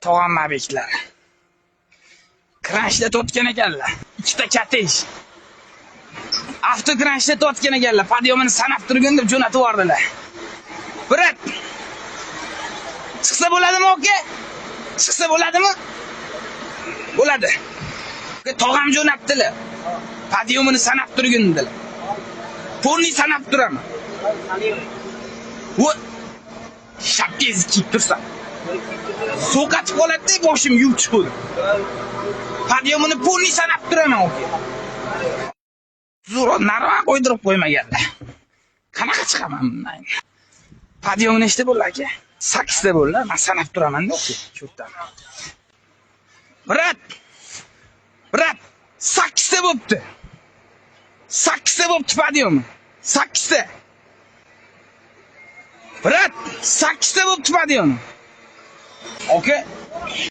Tog'am obyektlari. Kranshda totgan ekanlar. Ikkita katesh. Avtokranshda totgan ekanlar. Подъём ini sanab turgin deb jo'natib yubordilar. Брат. Chiqsa bo'ladimi, aka? Chiqsa bo'ladimi? Bo'ladi. Tog'am jo'natdilar. Подъём ini sanab turgin dedilar. Полный sanab turaman. Voy, shapkangizni kiyib tursam. So'qatib qoladi, boshim yuvib chiqadi. Подъём ini полный sanab turaman, aka. Zo'r narva qo'ydirib qo'ymaganlar. Qanaqa chiqaman bundan? Подъём nechta bo'ldi, aka? 8 ta bo'ldi. Men sanab turaman-da, aka. Cho'rtdan. Брат. Брат, 8 ta bo'pti. 8 ta bo'pti подъём i. 8 ta. Брат, 8 ta bo'pti подъём i. Aka,